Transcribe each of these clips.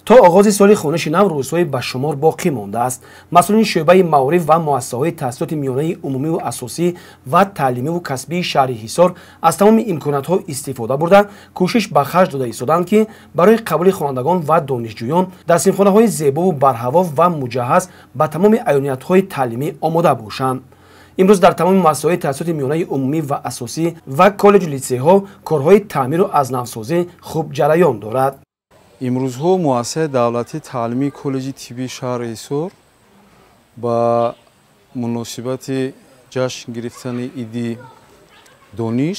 То оғози соли хониши нав рӯзҳои ба шумор боқӣ мондааст. Масъулини шӯъбаи маориф ва муассисаҳои таҳсилоти миёнаи умумиву асосӣ ва таълимиву касбии шаҳри Ҳисор аз тамоми имкониятҳо истифода бурда, кӯшиш ба харҷ дода истоданд, ки барои қабули хонандагон ва донишҷӯён дар синфхонаҳои зебову барҳаво ва муҷаҳҳаз ба тамоми аёниятҳои таълимӣ омода бошанд. Имрӯз дар тамоми муассисаҳои таҳсилоти миёнаи умумӣ ва асосӣ ва коллеҷу литсейҳо корҳои таъмиру аз навсозӣ хуб ҷараён дорад. Имрӯзҳо муассисаи давлатии таълимии коллеҷи тиббии шаҳри Ҳисор ба муносибати ҷашн гирифтани иди дониш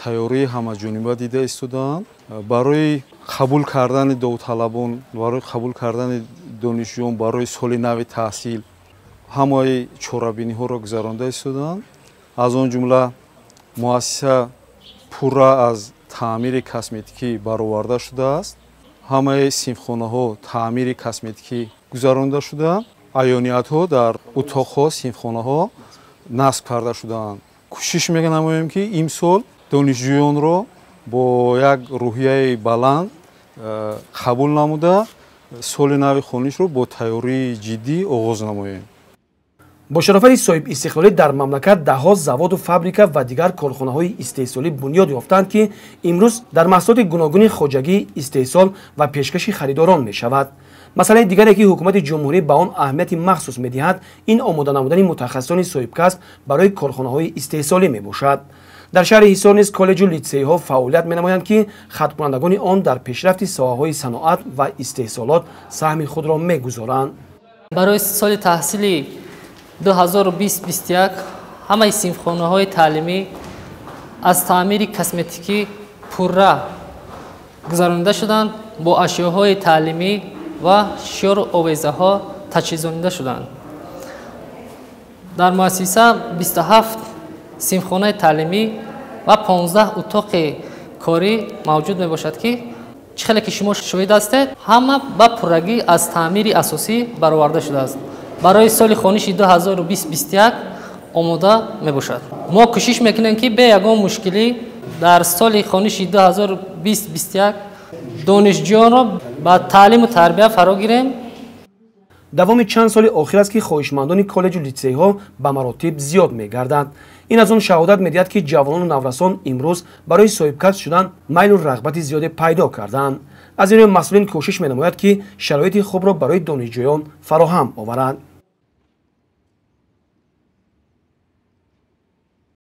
тайёрии ҳамаҷониба дида истодаанд. Барои қабул кардани довталабон, барои қабул кардани донишҷӯён барои соли нави таҳсил ҳамаи чорабиниҳоро гузаронда истодаанд. Аз он ҷумла муассиса пурра аз таъмири косметикӣ бароварда шудааст. Ҳамаи синфхонаҳо таъмири косметикӣ гузаронда шуда, аёниятҳо дар утоқҳо, синфхонаҳо насб карда шудаанд. Кӯшиш менамоем, ки имсол донишҷӯёнро бо як рӯҳияи баланд қабул намуда, соли нави хонишро бо тайёрии ҷиддӣ оғоз намоем. Бо шарофати соҳибистиқлолӣ дар мамлакат даҳҳо заводу фабрика ва дигар корхонаҳои истеҳсолӣ бунёд ёфтанд, ки имрӯз дар маҳсулоти гуногуни хоҷагӣ истеҳсол ва пешкаши харидорон мешавад. Масъалаи дигаре, ки ҳукумати ҷумҳурӣ ба он аҳамияти махсус медиҳад, ин омода намудани мутахассисони соҳибкасб барои корхонаҳои истеҳсолӣ мебошад. Дар шаҳри Ҳисор низ коллеҷу литсейҳо фаъолият менамоянд, ки хаткунандагони он дар пешрафти соҳаҳои саноат ва истеҳсолот саҳми худро мегузоранд. Барои соли таҳсили 2020-21 ҳамаи синфхонаҳои таълимӣ аз таъмири косметикӣ пурра гузаронида шуданд, бо ашёҳои таълимӣ ва шиёру овезаҳо таҷҳизонида шуданд. Дар муассиса 27 синфхонаи таълимӣ ва 15 утоқи корӣ мавҷуд мебошад, ки чӣ хеле ки шумо шоҳид ҳастед, ҳама ба пуррагӣ аз таъмири асосӣ бароварда шудааст. Барои соли хониши 2020-21 омода мебошад. Мо кӯшиш мекунем, ки бе ягон мушкилӣ дар соли хониши 2020-21 донишҷӯёнро ба таълиму тарбия фаро гирем. Давоми чанд соли охир аст, ки хоҳишмандони коллеҷу литсейҳо ба маротиб зиёд мегарданд. Ин аз он шаҳодат медиҳад, ки ҷавонону наврасон имрӯз барои соҳибкасб шудан майлу рағбати зиёде пайдо кардаанд. Аз ин рӯ масъулин кӯшиш менамояд, ки шароити хубро барои донишҷӯён фароҳам оваранд.